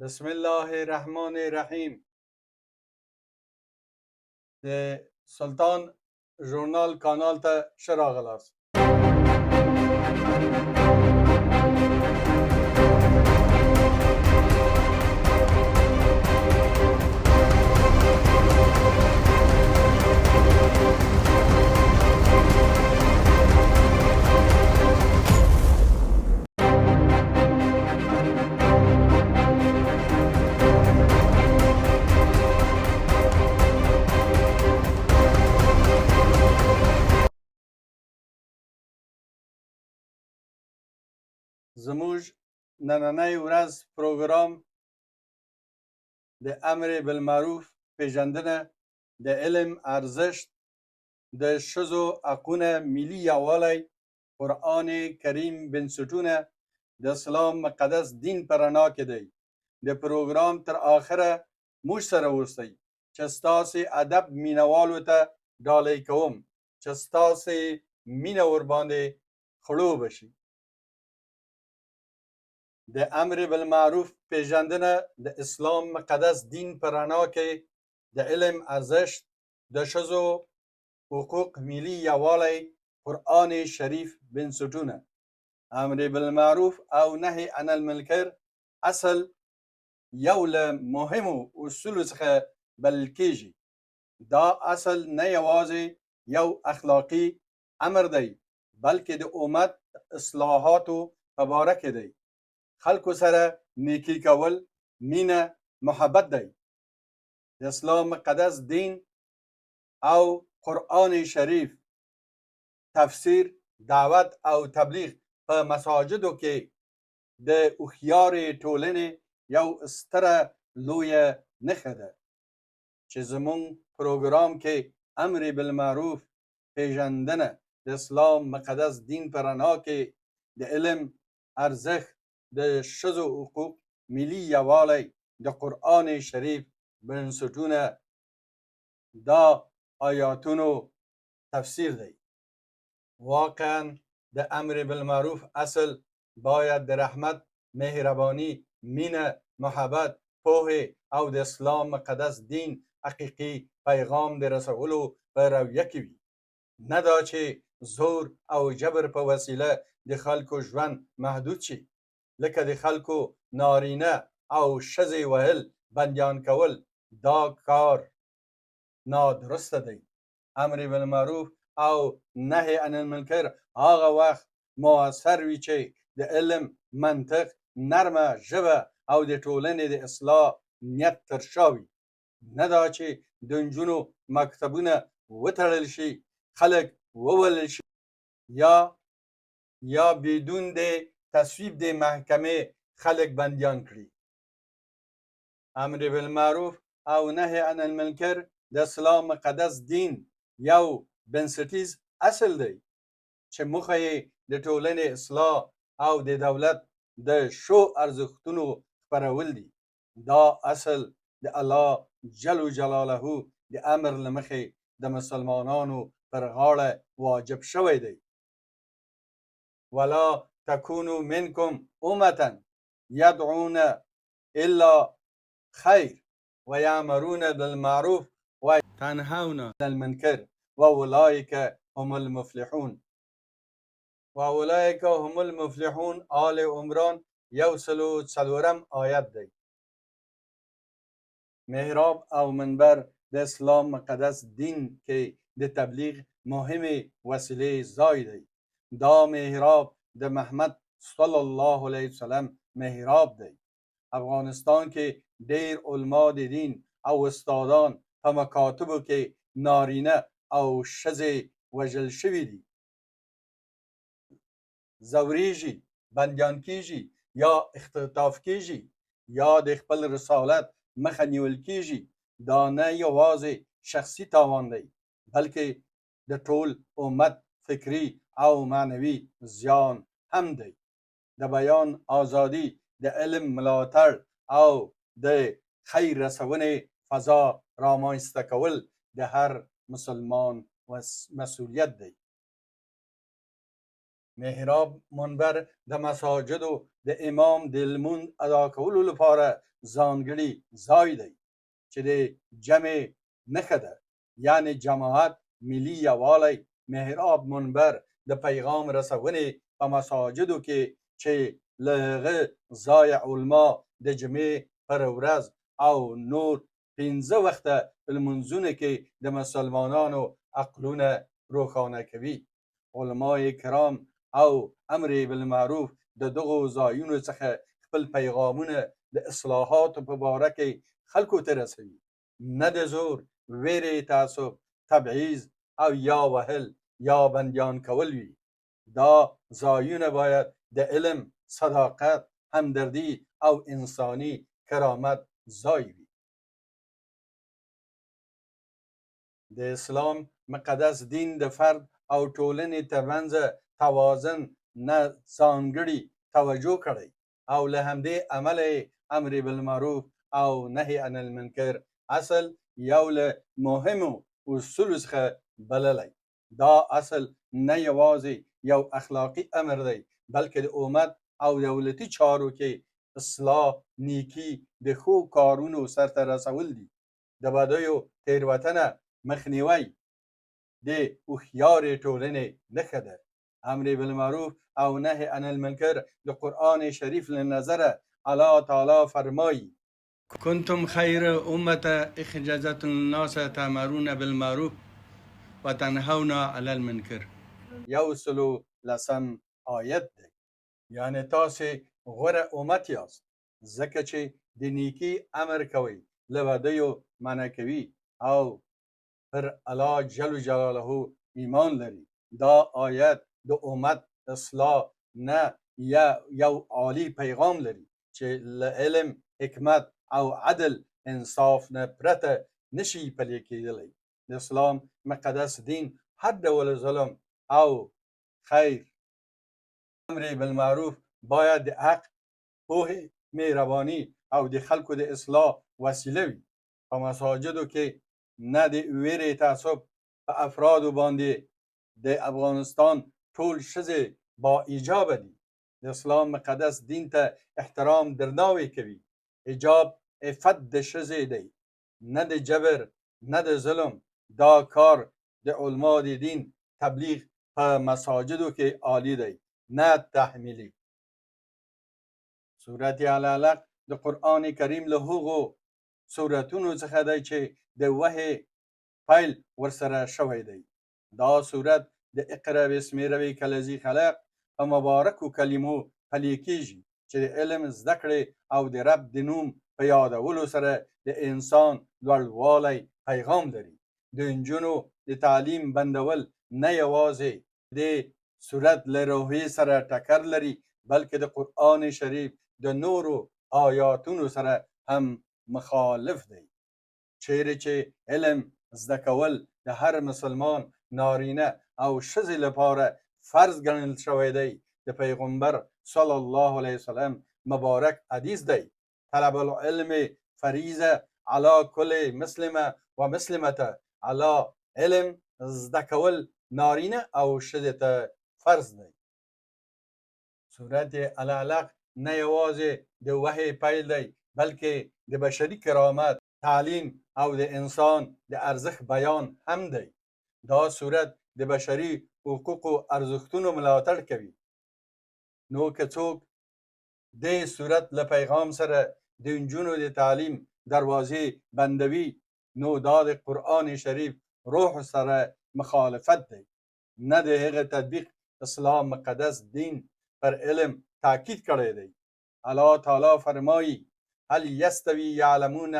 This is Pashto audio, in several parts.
بسم الله الرحمن الرحیم. د سلطان ژورنال کانال ته ښه راغلاست. زموږ نننۍ ورځ پروګرام د امر بالمعروف پیژندنه، د علم ارزښت، د ښځو حقونه، ملي یووالی، قرآن کریم بنسټونه د اسلام مقدس دین په رڼا کې دی. د پروګرام تر آخره موږ سره اوسئ چې ستاسې ادب مینوالو ته ډالۍ کوم چې ستاسې مینه ورباندې خړوبه شي. د امر بالمعروف پیژندنه، د اسلام مقدس دین په رڼا کې د علم ارزښت، د ښځو حقوق، ملي یووالی، قرآن شریف بنسټونه. امر بالمعروف او نهی عن المنکر اصل یو له مهمو اصولو څخه بلل کیږي. دا اصل نه یوازې یو اخلاقي امر دی، بلکې د امت اصلاحاتو په باره کې دی. خلکو سره نیکي کول مینه محبت دی. د اسلام مقدس دین او قرآن شریف تفسیر، دعوت او تبلیغ په مساجدو کې د هوښیارې ټولنې یو ستره لویه نښه ده چې زموږ پروګرام کې امر بالمعروف پیژندنه، د اسلام مقدس دین په رڼا کې د علم ارزښت، د ښځو حقوق، ملي یووالی، د قرآن شریف بنسټونه دا آیاتونو تفسیر دی. واقعا د امر بالمعروف اصل باید د رحمت، مهرباني، مینه، محبت، پوهې او د اسلام مقدس دین حقیقي پیغام د رسولو په رویه کې وي، نه دا چې زور او جبر په وسیله د خلکو ژوند محدود شي، لکه د خلکو نارینه او ښځې وهل، بندیان کول. دا کار نادرسته دی. امر بالمعروف او نهی عن المنکر هغه وخت موثر وي چې د علم، منطق، نرمه ژبه او د ټولنې د اصلاح نیت تر شا وي، نه دا چې د نجونو مکتبونه وتړل شي، خلک وولل شي یا بدون د تصویب د محکمې خلک بندیان کړي. امر بالمعروف او نهی عن المنکر د اسلام مقدس دین یو بنسټیز اصل دی چې موخه یې د ټولنې اصلاح او د دولت د ښو ارزښتونو خپرول دي. دا اصل د الله جل جلاله د امر له مخې د مسلمانانو پر غاړه واجب شوی دی. ولا تکونو منکم امة يدعون الا خیر ويامرون بالمعروف وتنهون عن المنکر واولئک هم المفلحون. واولئک هم المفلحون آل عمران 104 آیت دی. محراب او منبر د اسلام مقدس دین کې د تبلیغ مهمې وسیلې ځای دی. دا محراب د محمد صلی الله علیه وسلم محراب دی. افغانستان کې ډېر علما د دین او استادان په مکاتبو کې نارینه او ښځې وژل شوي دي، ځورېږي، بندیان کیږي یا اختطاف کیږي یا د خپل رسالت مخه نیول کیږي. دا نه یوازې شخصي تاوان دی، بلکې د ټول امت فکري او معنوي زیان هم دی. د بیان ازادي، د علم ملاتړ او د خیر رسونې فضا رامنځته کول د هر مسلمان مسوولیت دی. محراب منبر د مساجدو د امام د لمونځ ادا کولو لپاره ځانګړي ځای دی چې د جمع نښه ده، یعنې جماعت، ملي یووالی. محراب منبر د پیغام رسونې په مساجدو کې چې له هغه ځایه علما د جمعې پر ورځ او نور پنځه وخته لمونځونو کې د مسلمانانو عقلونه روښانه کوي. علماء کرام او امر بالمعروف د دغو ځایونو څخه خپل پیغامونه د اصلاحاتو په باره کې خلکو ته رسوي، نه د زور، ویرې، تعصب، تبعیض او یا وهل یا بندیان کول وي. دا ځایونه باید د علم، صداقت، همدردي او انساني کرامت ځای وي. د اسلام مقدس دین د فرد او ټولنې ترمنځ توازن نه ځانګړي توجه کړی او له همدې امله یې امر بالمعروف او نهی عن المنکر اصل یو له مهمو اصولو څخه بللی. دا اصل نه یوازې یو اخلاقي امر دی، بلکې د امت او دولتي چارو کې اصلاح، نیکي، د ښو کارونو سرته رسول دي. د بدیو تېروتنه مخنیوی د هوښیارې ټولنې نښه ده. امر بالمعروف او نهی عن المنکر د قرآن شریف له نظره الله تعالی فرمایي: کنتم خیر امة اخرجت للناس تأمرون بالمعروف وتنهون عن المنکر. یو سلو لسم آیت دی. یعنې تاسې غوره امت یاست، ځکه چې د نیکي امر کوئ، له بدیو منع کوي او پر الله جل جلاله ایمان لري. دا آیت د امت اصلاح نه یو عالي پیغام لري چې له علم، حکمت او عدل انصاف نه پرته نشي پلي کېدلی. د اسلام مقدس دین هر ډول ظلم او خیر امر بالمعروف باید د حق، پوهې، مهرباني او د خلکو د اصلاح وسیله وي. په مساجدو کې نه د ویرې، تعصب په افرادو باندې. د افغانستان ټول ښځې با ایجابه دي، د اسلام مقدس دین ته احترام درناوی کوي. حجاب عفت د ښځې دی، نه د جبر، نه د ظلم. دا کار د علما د دین تبلیغ په مساجدو کې عالي دی، نه تحمیلي. سورت العلق د قرآن کریم له هغو سورتونو څخه دی چې د وحی پیل ورسره شوی دی. دا سورت د اقرأ باسم ربک الذی خلق په مبارکو کلمو پلي کیږي چې د علم زده کړې او د رب د نوم په یادولو سره د انسان لوړوالی پیغام لري. د نجونو د تعلیم بندول نه یوازې د سورت له روحیې سره ټکر لري، بلکې د قرآن شریف د نورو آیاتونو سره هم مخالف دی، چیرې چې علم زده کول د هر مسلمان نارینه او ښځې لپاره فرض ګڼل شوی دی. د پیغمبر صلی الله علیه وسلم مبارک حدیث دی: طلب العلم فریضه علی کل مسلمه و مسلمته. علی علم زده کول نارینه او ښځې ته فرض دی. سورت العلق نه یوازې د وحی پیل دی، بلکې د بشري کرامت، تعلیم او د انسان د ارزښت بیان هم دی. دا سورت د بشري حقوقو ارزښتونو ملاتړ کوي. نو که څوک دې سورت له پیغام سره د نجونو د تعلیم دروازې بندوي، نو دا د قرآن شریف روح سره مخالفت دی، نه د هغه تطبیق. اسلام مقدس دین پر علم تاکید کړی دی. الله تعالی فرمایي: هل یستوی یعلمون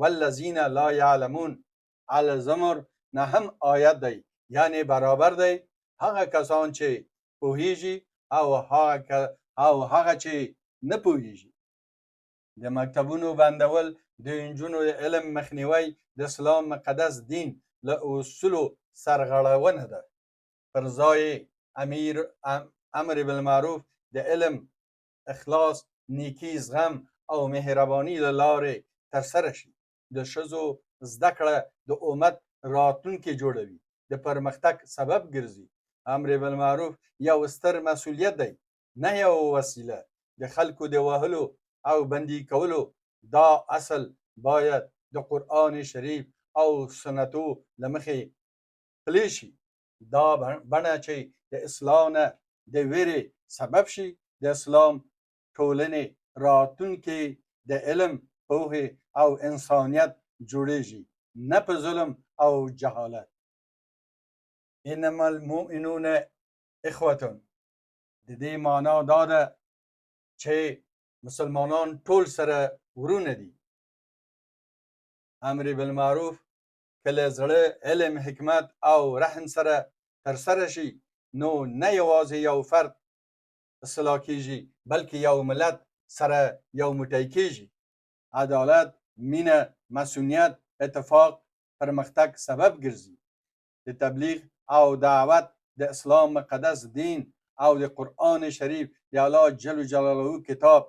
والذین لا یعلمون. الزمر نهم آیت دی. یعنی برابر دی هغه کسان چې پوهیږي او هغه چې نه پوهیږي؟ د مکتبونو بندول، د نجونو د علم مخنیوی د اسلام مقدس دین له اصولو سرغړونه ده. پر ځای امیر امر بالمعروف د علم، اخلاص، نیکی، زغم او مهرباني له لارې ترسره شي. د ښځو زده کړه د امت راتلونکې جوړوي، د پرمختګ سبب ګرځي. امر بالمعروف یو ستر مسؤلیت دی، نه یوه وسیله. د خلکو د وهلو او بندي کولو دا اصل باید د قرآن شریف او سنتو له مخې پلی شي. دا بڼه چې د اسلام نه د ویرې سبب شي، د اسلام ټولنې راتلونکې د علم، پوهې او انسانیت جوړیږي، نه په ظلم او جهالت. انما المؤمنون اخوة، د دې معنا دا ده چې مسلمانان ټول سره ورونه دي. امر بالمعروف که له زړه، علم، حکمت او رحم سره ترسره شي، نو نه یوازې یو فرد اصلاح کیږي، بلکې یو ملت سره یو موټی کیږي. عدالت، مینه، مصونیت، اتفاق، پرمختګ سبب ګرځي. د تبلیغ او دعوت د اسلام مقدس دین او د قرآن شریف د الله جل جلاله کتاب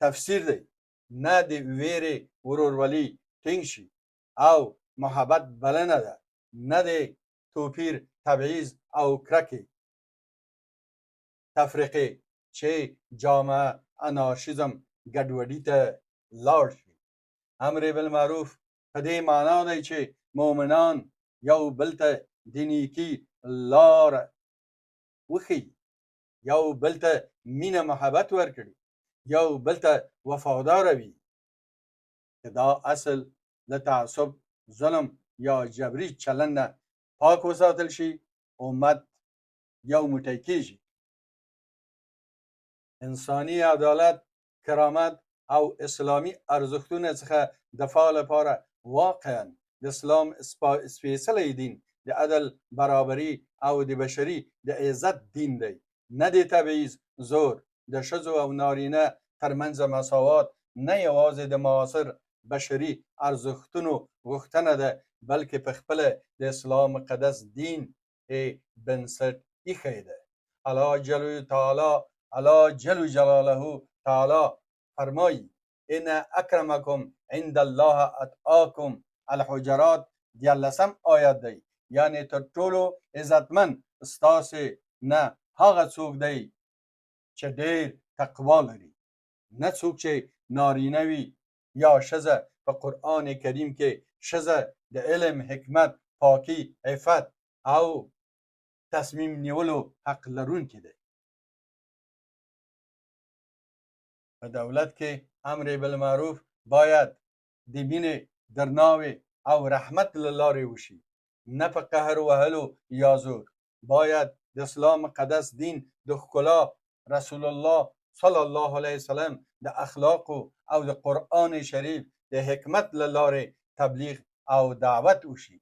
تفسیر دی، نه د ویرې. ورورولي ټینګ شي او محبت بلنه ده، نه د توپیر، تبعیض او کرکې، تفرقې چې جامعه انارشیزم ګډوډي ته لاړ شي. امر بالمعروف په دې معنا دی چې مؤمنان یو بل ته د نیکي لار وښيي، یو بل ته مینه محبت ورکړي، یو بل ته وفادار وي. که دا اصل له تعصب، ظلم یا جبري چلند نه پاک وساتل شي، امت یو موټی کیږي. انساني عدالت، کرامت او اسلامي ارزښتونو څخه دفاع لپاره واقعا د اسلام سپېڅلی دین د عدل، برابري او د بشري د عزت دین دی، نه د تبعیض، زور. د ښځو او نارینه ترمنځ مساوات نه یوازې د معاصر بشري ارزښتونو غوښتنه ده، بلکې په خپله د اسلام مقدس دین یې بنسټ ایښی دی. الله جل تعالی، الله جل جلاله تعالی فرمایي: ان اکرمکم عند الله اتقاکم. الحجرات 13 آیت دی. یعنی تر ټولو عزتمن ستاسې نه هغه څوک دی چې ډېر تقوا لري، نه څوک چې نارینه وي یا ښځه. په قرآن کریم کې ښځه د علم، حکمت، پاکي، عفت او تصمیم نیولو حق لرونکې دی. په دولت کې امر بالمعروف باید د مینې، درناوي او رحمت له لارې وشي، نه په قهر وهلو یا زور. باید د اسلام مقدس دین د ښکلا، رسول الله صلی الله علیه وسلم د اخلاقو او د قرآن شریف د حکمت له لارې تبلیغ او دعوت وشي.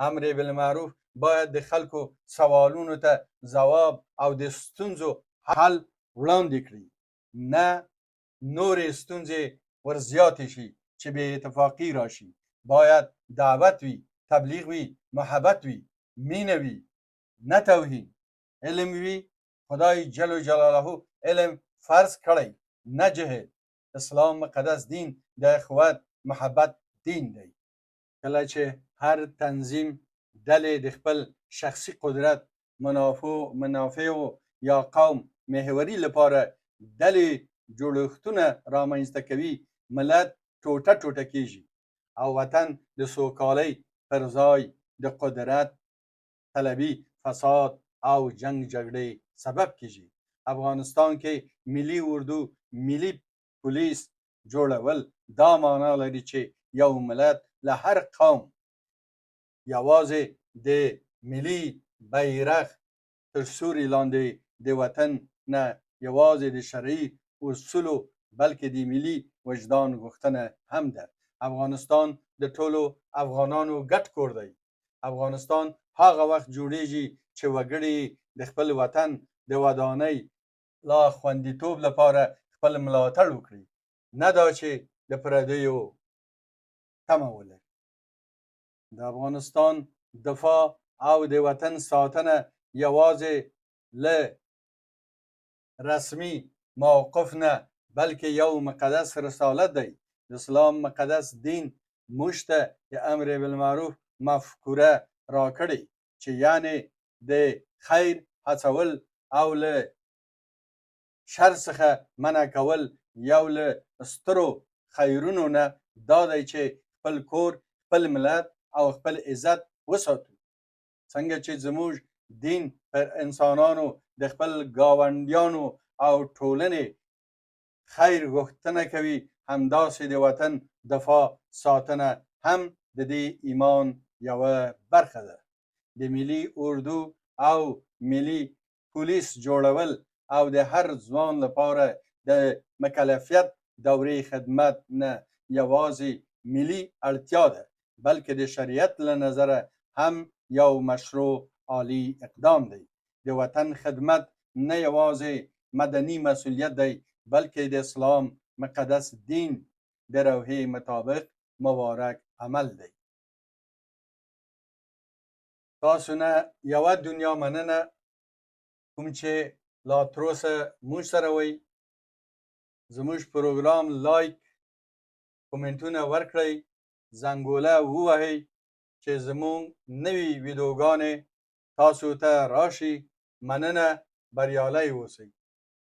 امر بالمعروف باید د خلکو سوالونو ته ځواب او د ستونزو حل وړاندې کړي، نه نورې ستونزې ورزیاتې شي چې بې اتفاقي راشي. باید دعوت وي، تبلیغ وي، محبت وي، مینه وي، نه توهین. علم وي، خدای جل جلاله علم فرض کړی، نه جهل. اسلام مقدس دین د اخوت، محبت دین دی. کله چې هر تنظیم، ډلې د خپل شخصي قدرت، منافعو یا قوم محوري لپاره ډلې جوړښتونه رامنځته کوي، ملت ټوټه ټوټه کیږي او وطن د سوکالۍ پر ځای د قدرت طلبي، فساد او جنګ جګړې سبب کیږي. افغانستان کې ملي اردو، ملي پولیس جوړول دا معنا لري چې یو ملت له هر قوم یوازې د ملي بیرغ تر سیوري لاندې د وطن نه یوازې د شرعي اصولو، بلکې د ملي وجدان غوښتنه هم ده. افغانستان د ټولو افغانانو ګډ کور دی. افغانستان هغه وخت جوړیږي چې وګړي د خپل وطن د ودانۍ لا خوندیتوب لپاره خپل ملاتړ وکړي، نه دا چې د پردیو تمه ولري. د افغانستان دفاع او د وطن ساتنه یوازې له رسمي موقف نه، بلکې یو مقدس رسالت دی. د اسلام مقدس دین موږ ته د امر بالمعروف مفکوره راکړې، چې یعنې د خیر هڅول او له شر څخه منع کول یو له سترو خیرونو نه دا دی چې خپل کور، خپل ملت او خپل عزت وساتو. څنګه چې زموږ دین پر انسانانو د خپل ګاونډیانو او ټولنې خیر غوښتنه کوي، همداسې د وطن دفاع ساتنه هم د دې ایمان یوه برخه ده. د ملي اردو او ملي پولیس جوړول او د هر ځوان لپاره د مکلفیت دورې خدمت نه یوازې ملي اړتیا ده، بلکې د شریعت له نظره هم یو مشروع عالي اقدام دی. د وطن خدمت نه یوازې مدني مسؤلیت دی، بلکې د اسلام مقدس دین د روحیې مطابق مبارک عمل دی. تاسو نه یوه دنیا مننه کوم چې لا تر اوسه موږ سره وئ. زموږ پروګرام لایک، کومنټونه ورکړئ، زنګوله ووهئ چې زموږ نوي ویډیوګانې تاسو ته راشي. مننه، بریالی اوسئ.